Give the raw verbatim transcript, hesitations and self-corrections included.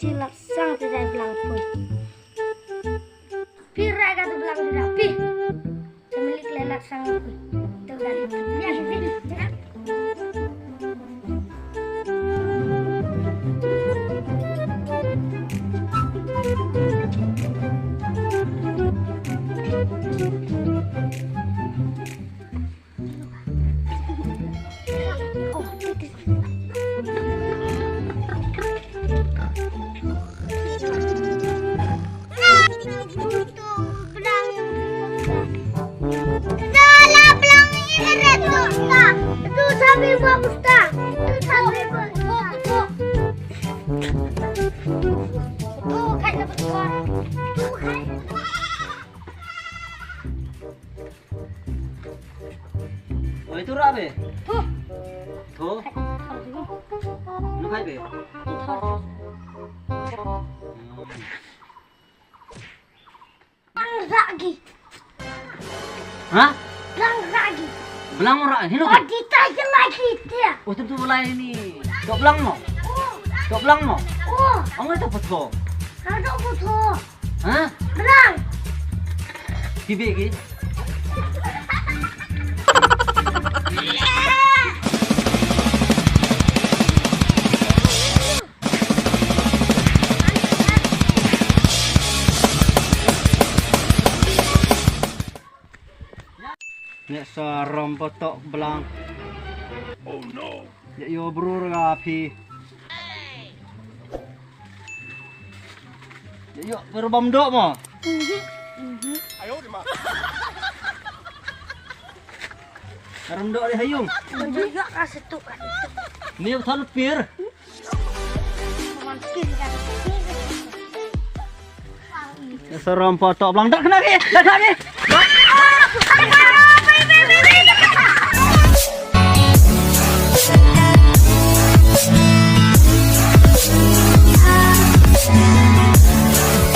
Te lat sang te dei blang poi. Phi ra ka tu blang phi ra phi. Te malik le lat sang poi. Tu ka di. Ya, ya, ya. Oi, tu ra be. Tho. Tho. Tho. Lu khai be. Tho. Blang ragi. Ha? Blang ragi. Blang ragi. Hino. Oh, di tai lagi dia. Oh, tu tu lai ni. Tok blang mo. Oh. Tok blang mo. Oh. Ang itu betul. Ada betul. Ha? Blang. Kibe ki. Ngi sa rom patok blang. Oh no. Ya yo brur ga phi. Ya yo berbam dok mo. Rom dok di hayung. Juga ka setuk kan. Ni betul pir. Seram patok blang dak kena ke, dak kena ke.